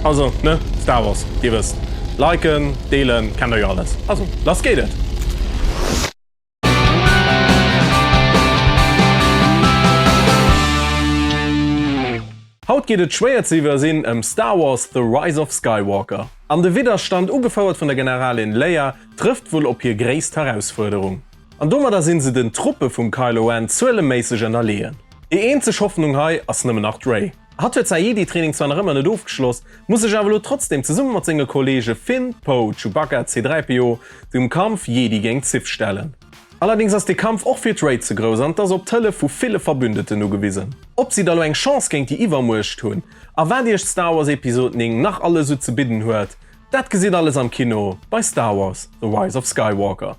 Also, ne, Star Wars, dir wësst, liken, deelen, kennt der jo alles. Also, lass geet et! Haut geet et schwéier ze iwwersinn ëm Star Wars, The Rise of Skywalker. An de Widderstand, ugefouert vun der Generalin Leia, trëfft wuel op hir gréisst Herausfuerderung. An domadder sinn se den Truppe vum Kylo Ren zueleméisseg ënnerleeën. Déi eenzeg Hoffnung hei ass nëmmen nach d'Rey. Hatt huet säi Jedi-Training zwar nach ëmmer net ofgeschloss, muss sech awer elo trotzdem zesumme mat senge Kolleege Finn, Poe, Chewbacca, C-3PO dem Kampf Jedi géint Sith stellen. Allerdings ass de Kampf och fir d'Rey ze grouss an 't ass op d'Hëllef vu ville Verbündeten ugewisen. Ob si da lo eng Chance géint déi Iwwermuecht hunn a wat iech Star Wars Episod 9 nach alles esou ze bidden huet, dat gesitt alles am Kino bei Star Wars, The Rise of Skywalker.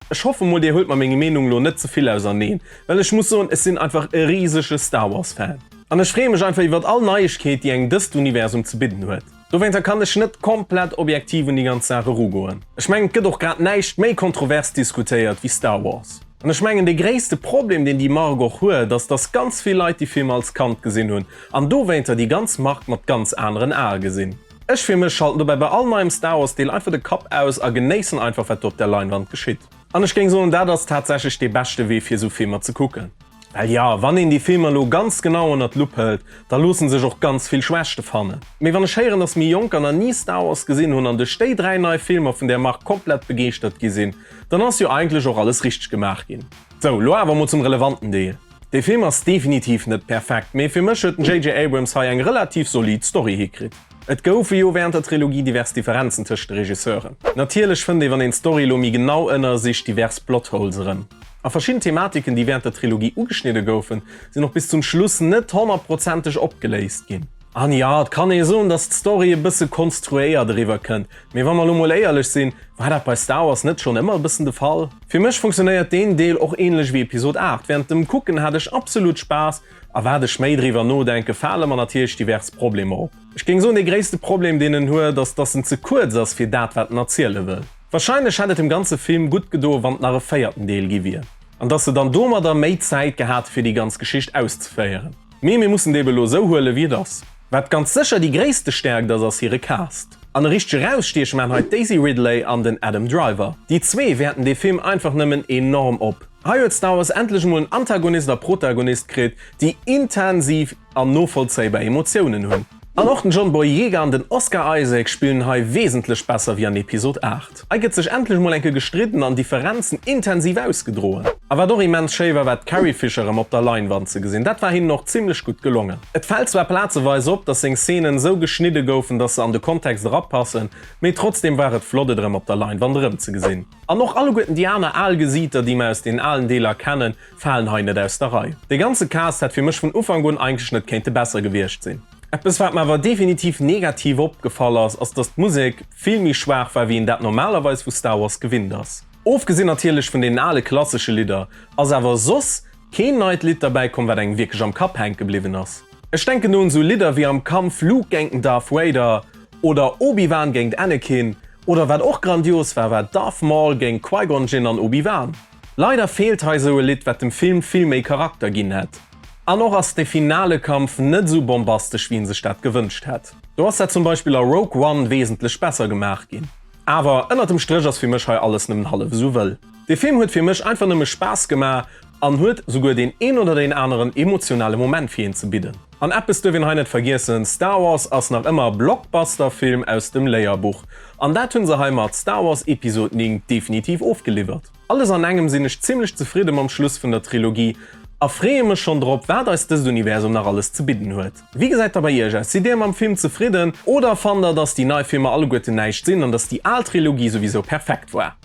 Ech hoffe mol dir huelt mer meng Meenung lo net ze vill auserneen, well ech muss soen, ech sinn einfach e risege Star Wars Fan an ech freeë mech einfach iwwert all Neiegkeet déi engem dëst Universum ze bidden huet. Dowéinter kann ech net komplett objektiv un déi ganz Saach erugoen. Ech mengen et gëtt och grad näischt méi kontrovers diskutéiert wéi Star Wars. An ech mengen dee gréisste Problem deen déi Mark och huet ass, dass ganz vill Leit déi Filmer als Kand gesinn hunn an dowéinter déi ganz Mark mat ganz aneren Ae gesinn. Ech fir mech schalten dobäi bei all neiem Star Wars Deel einfach de Kapp aus a genéissen einfach wat do op der Leinwand geschitt. An ech géing soen dat ass tatsächlech dee beschte Wee fir esou Filmer ze kucken. Well jo, wann een déi Filmer elo ganz genau ënnert d'Lupp hëlt, da loossen sech och ganz vill Schwächte fannen. Mee wann ech héieren dass méi Jonker nach ni Star Wars gesinn hunn an duerch déi 3 nei Filmer vun där Mark komplett begeeschtert gi sinn, dann ass jo eigentlech och alles richteg gemaach ginn. Sou, lo awer mol zum relevanten Deel. Dee Film ass definitiv net perfekt, mee fir mech huet den JJ Abrams hei eng relativ solid Story hikritt. Et goufe jo während der Trilogie divers Differenzen tëscht de Regisseuren. Natierlech fënnt ee wann een d'Story elo méi genau ënnersicht divers Plotholes erëm. A verschidden Thematiken déi während der Trilogie ugeschnidde goufen, sinn och bis zum Schluss net honnertprozenteg opgeléist ginn. An jo, et kann ee soen, dass d'Story e bësse konstruéiert eriwwer kënnt, mee wa mer elo mol éierlech sinn, war dat bei Star Wars net schonn ëmmer e bëssen de Fall? Fir mech funktionéiert deen Deel och ähnlech wéi Episod 8, während dem Kucken hat ech absolut Spaass a wat ech méi driwwer nodenke fale mer natierlech divers Problemer op. Ech géing soen dee gréisste Problem deen en huet ass dass en ze kuerz ass fir dat wat en erziele wëll. Wahrscheinlech hätt et dem ganze Film gutt gedoe wann et nach e véierten Deel gi wier an dass se dann domadder méi Zäit gehat fir déi ganz Geschicht auszeféieren. Mee mir mussen et eben elo esou huelen, wéi et ass. Wat ganz sécher déi gréisste Stäerkt ass, ass hire Cast. An e richtege Erausstieche maachen hei d'Daisy Ridley an den Adam Driver. Déi zwee wäerten dee Film einfach nëmmen enorm op. Hei huet Star Wars endlech emol en Antagonist a Protagonist kritt, déi intensiv an novollzéibar Emotiounen hunn. An och den John Boyega an den Oscar Isaac spillen hei wesentlech besser wéi an Episod 8. Hei gëtt sech endlech mol enke gestridden an Differenzen intensiv ausgedroen. A wat och immens schéi war, war d'Carrie Fisher erëm op der Leinwand ze gesinn. Dat war hinnen och zimmlech gutt gelongen. Et fält zwar plazeweis op, dass seng Szenen esou geschnidde goufen, dass se an de Kontext erapassen, mee trotzdem war et flott et erëm op der Leinwand erëmzegesinn. An och alleguerten déi aner al Gesiiter, déi mer aus den alen Deeler kennen, falen hei net aus der Rei. Dee ganze Cast hätt fir mech vun Ufank un eigentlech net kéinte besser gewiescht sinn. Eppes wat mer awer definitiv negativ opgefall ass, ass dass d'Musek vill méi schwaach war wéi een dat normalerweis vu Star Wars gewinnt ass. Ofgesinn natierlech vun deenen ale klassesche Lidder, ass awer soss keen neit Lidd derbäi komm wat engem wierklech am Kapp hänke bliwwen ass. Ech denken do un sou Lidder wéi am Kampf Luke géint den Darth Vader oder Obi-Wan géint Anakin oder wat och grandios war, war Darth Maul géint Qui-Gon Jinn an Obi-Wan. Leider feelt hei sou e Lidd wat dem Film vill méi Charakter ginn hätt. An och ass de finale Kampf net sou bombastesch wéi een sech dat gewënscht hätt. Do ass dat zum Beispill a Rogue One wesentlech besser gemaach ginn. Awer ënnert dem Stréch ass fir mech hei alles nëmmen hallef esou wëll. De Film huet fir mech einfach nëmme Spaass gemaach an huet souguer deen een oder deen aneren emotionale Moment fir een ze bidden. An eppes duerf een hei net vergiessen, Star Wars ass nach ëmmer e Blockbuster-Film aus dem Léierbuch. An dat hunn se hei mat Star Wars Episod 9 definitiv ofgeliwwert. Alles an engem sinn ech zimmlech zefridde mam Schluss vun der Trilogie a freeë mech schonn drop, wat eis dëst Universum nach alles ze bidden huet. Wéi gesäit da bei iech aus? Sidd dir mam Film zefridden oder fannt der, dass déi nei Filmer alleguerten näischt sinn an dass déi al Trilogie souwisou perfekt war?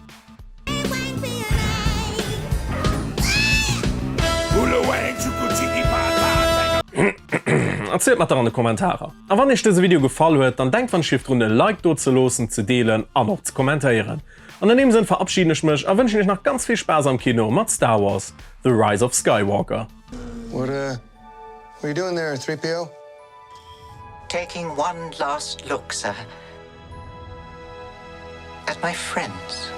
Erzielt mer et dach an de Kommentarer. A wann iech dëse Video gefall huet, dann denkt wann ech drun e Like do ze loossen, ze deelen an och ze kommentéieren. An an deem Sënn verabschieden ech mech a wënschen iech nach ganz vill Spaass am Kino mat Star Wars, The Rise of Skywalker. What uh, what are you doing there, 3PO? Taking one last look, sir. At my friends.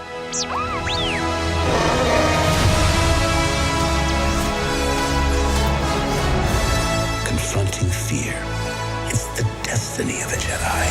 destiny of a Jedi.